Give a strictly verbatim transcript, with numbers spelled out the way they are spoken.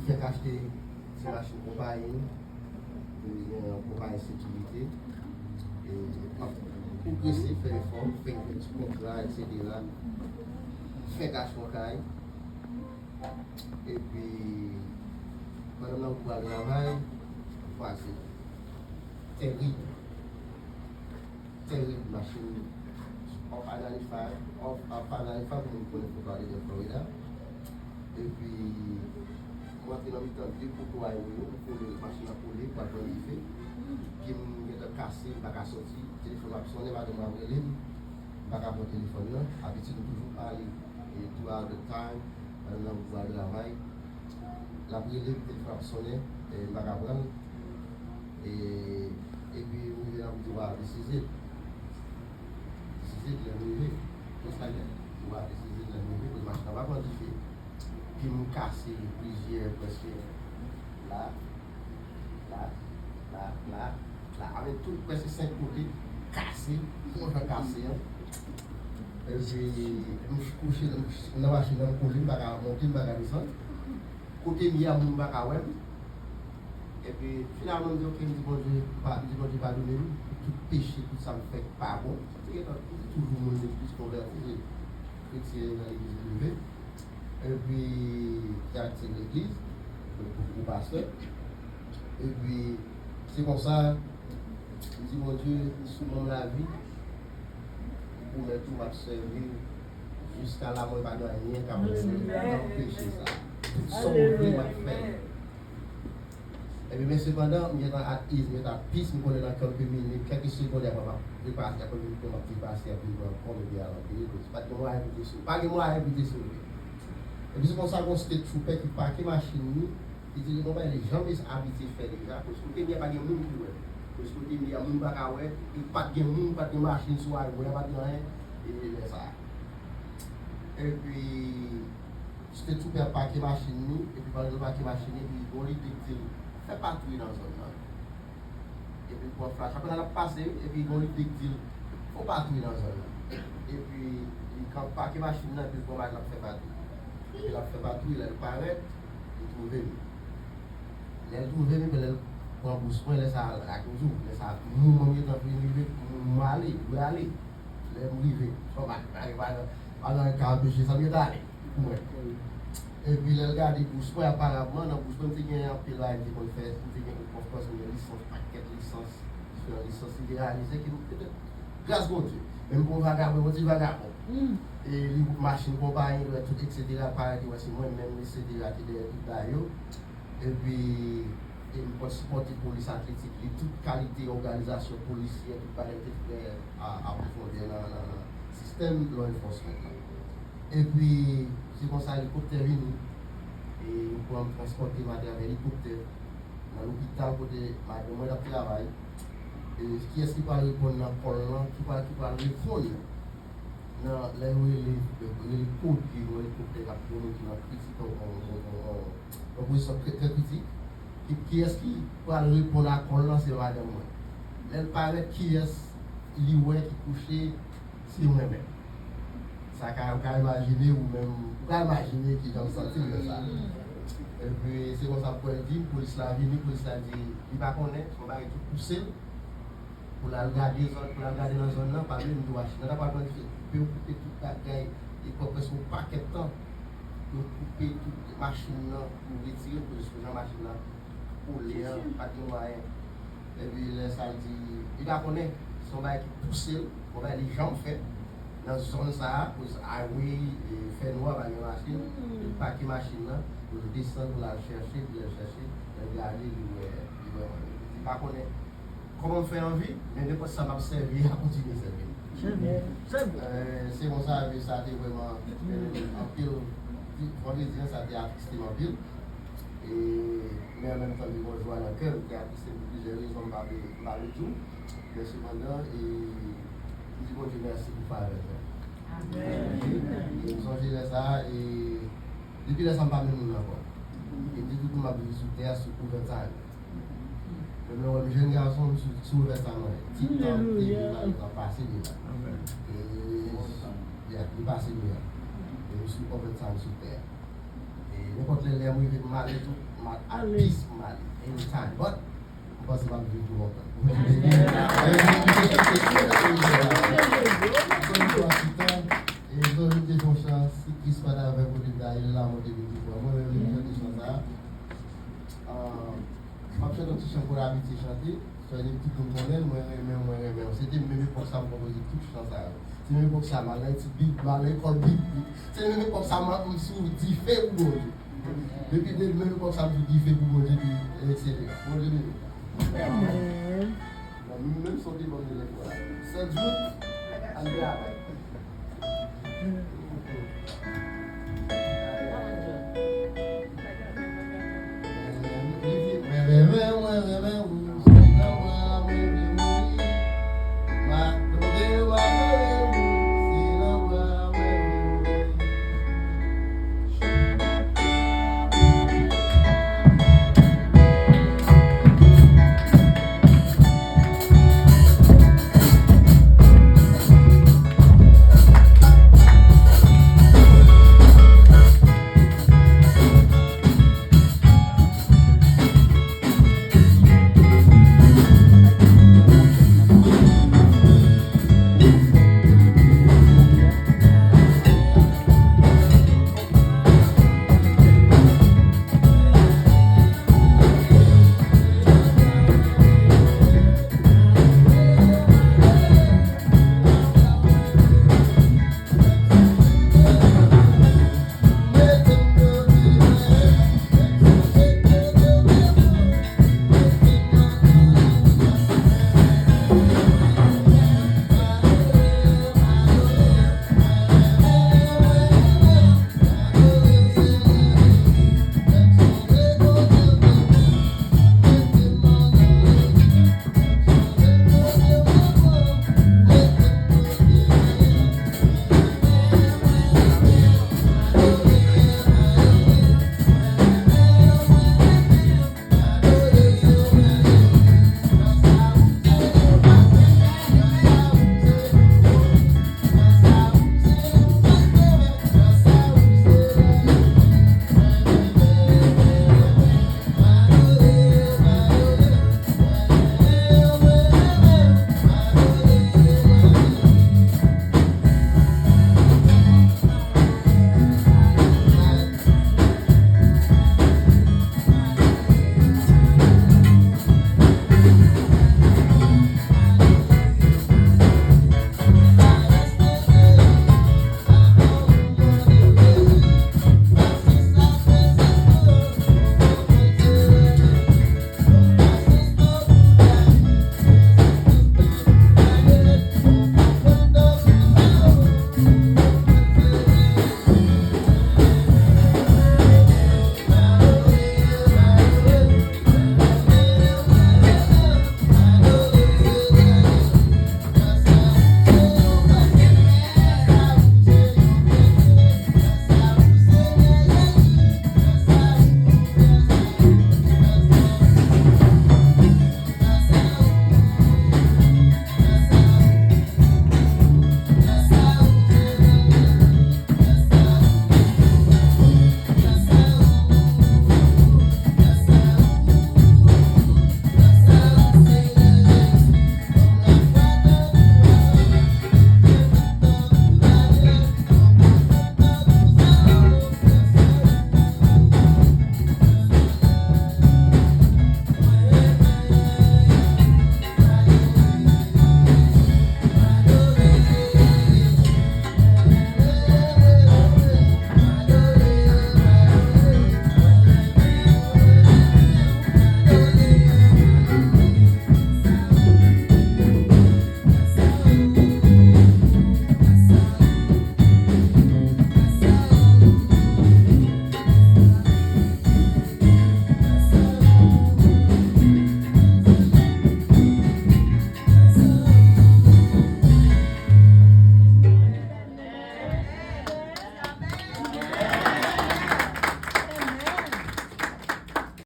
Fèk achte ti machin konpayi, nou gen yon konpayi sekirite, e, m ap pwogrese, fè efò, fè, fè ti kontra, etsetera. Fèk achte yon kay. Epi, pandan m nan wout pou al travay, m kwaze tèrib. Tèrib, machin off I ninety-five, off, off I ninety-five, pou moun ki konnen Fort Lauderdale, Florida. Epi, mwen antre nan mitan de poto a yo, m kole, machin nan kole, pou al pran dife. Pye m gentan kase, m pa ka soti, telefòn ap sonnen, madanm mwen ap rele m, m pa ka pran telefòn nan. Abitid m toujou pale, e throughout the time, pandan m nan wout pou al travay. L ap rele m, telefòn ap sonnen, e m pa ka pran l. E, epi m rive la, m di, "Wow, this is it. This is it," lè m rive. Just like that. M di, "Wow, this is it," lè m rive, kote machin nan pa pran dife. Pye m kase plizyè, prèske la, la, la, la, la. Avèk tout prèske senk kote kase, yon jan kase an. Epi, m kouche nan, nan machin nan, m kole, m pa ka monte, m pa ka desann. Kote m ye a, moun pa ka wè m. Epi, finalman, m di, "Ok," m di Bondye, pa, m di Bondye padone m pou tout peche, tout sa m fè ki pa bon. M te gentan, m te toujou moun legliz konvèti, se kretyen nan legliz leve. Epi, m te aktif legliz, pou, pou pastè. Epi, se konsa, m di, "Bondye, sou non m lavi, m pwomèt ou m ap sèvi w jiska lamò, pa gen anyen k ap anpeche sa. Tout sa w vle, m ap fè." Epi, men sepandan, m gentan at ease, m gentan at peace, m konnen nan kèlke minit, kèlke segond, apre m ap depase, apre m ap depase, ap vin pran kò m epi al antre legliz. Pa t gen mwayen pou te sove. Pa gen mwayen pou te sove. Epi se konsa, gon state trooper ki pake machin li, li di, "Li gon bagay li janm abitye fè deja, kote m ye a pa gen moun ki wè. Kote m ye a, moun pa ka wè, e pa t gen moun, pa t gen machin sou highway a, pa t gen anyen, e lè sa a." Epi, state trooper pake machin li, epi pandan l pake machin li, epi gon lide k di l, "Fè patwouy nan zòn nan." Epi l pran flash. Apre sa, l ap pase, epi gon lide k di l, "Fè w patwouy nan zòn nan." Epi, li kan-, pake machin nan, epi l pran machin, l ap fè patwouy. Epi l ap fè patwouy, lè l parèt, li twouve m. Lè l twouve m, epi lè l pran bous mwen, lè sa a, la toujou, lè sa a, moman m gentan vin rive, m ale, m ale. Lè m rive, pa, pa, pa, pa, pa gen anyen k ka anpeche sa, m gentan ale. Pou mwen. Epi lè l gade bous mwen, aparamman, nan bous mwen, m te gen anpil bagay m te konn fè, m te gen, of course, m gen lisans, pakèt lisans, diferan lisans, li te reyalize ke m petèt, gras Bondye, men m pa yon vagabon, yon ti vagabon. E li machin konpayi, li wè tout, etsetera, parèt, li wè se mwen menm, etsetera, ki dèyè tout bagay yo. Epi, e m konn sipòte polis atletik, li tout kalite òganizasyon polisyè, tout bagay te fè a, a pwofondè nan, nan, nan sistèm law enforcement lan. Epi, se konsa elikoptè vini, e yo pran m, transpòte m atravè elikoptè nan lopital kote madanm mwen t ap travay. E kiyès ki pral reponn nan kòl lan, ki pral, ki pral reponn nan, lè yo rele, rele kode, yon elikoptè k ap vole ki nan kritik, yon, yon, yon, yon, yon pozisyon trè, trè kritik. Ki, kiyès ki pral reponn a kòl lan, se madanm mwen. Lè l parèt, kiyès li wè ki kouche, se mwen menm. Sa ka, ou ka imajine ou menm, ou ka imajine kijan m santi m lè sa. Epi, se konsa pou l di m, polis la vini, polis la di, li pa konnen, se yon bagay ki pouse l. Pou l al gade zòn, pou l al gade nan zòn nan, pa bliye m di w machin nan ta pral pran dife. Koupe, yo koupe tout bagay, e pran prèske yon pakèt tan. Yo koupe tout machin nan pou retire l, pou jis jan machin nan kole an, pa t gen mwayen. Epi lè sa l di, li pa konnen, se yon bagay ki pouse l, yon bagay li janm fè nan zòn sa a, koz highway, e, fè nwa, pa gen machin, li pake machin nan, pou l desann, pou l al chèche, pou l al chèche, lè l gade, li wè, li wè mwen. Li pa konnen kòman m fè anvi, men nenpòt sa m ap sèvi a kontinye sèvi m. Se vre, se vre. Eh, se konsa, vi sa te vrèman, eh, anpil, vandredi an, sa te atriste m anpil. E, men an menm tan, li gon jwa nan kè m, te atriste m pou plizyè rezon, m pa vle, m pa vle di w. Men sepandan, e, m di Bondye mèsi pou favè l fè. Amèn. E m sonje lè sa a, e depi lè sa a, m pa menm moun ankò. E m di tout moun m ap viv sou tè a sou kou vennsenk ane. Menm lè w wè m jèn gason, m sou, sou revè sa mwen. Ti tan m te viv la, li pase deja. Amèn. E, ya, li pase deja. M sou orbit sa, m sou tè. E nenpòt lè, lè m rive m ale tou, m al at peace, m ale anytime. But m panse m ap viv pou lontan. E Zoe te fè yon chan, si Kris pa t avè m kote m ta ye la, mwen te vin pou mwen. Mwen menm, m chante chan sa. Ah, m ap chante yon ti chan pou l abitye chante. Sa vle di tout moun konnen l, mwen renmen, mwen renmen. Se te menm epòk sa m konpoze tout chan sa yo. Se menm epòk sa m al nan etid bib, m al lekòl bib. Se menm epòk sa m ap sou dife pou Bondye. Depi de menm epòk sa m sou dife pou Bondye, pi, etsetera. Bondye beni. Amen. Bon, menm sa w te ban m de lekòl la. Sèt jout, al travay.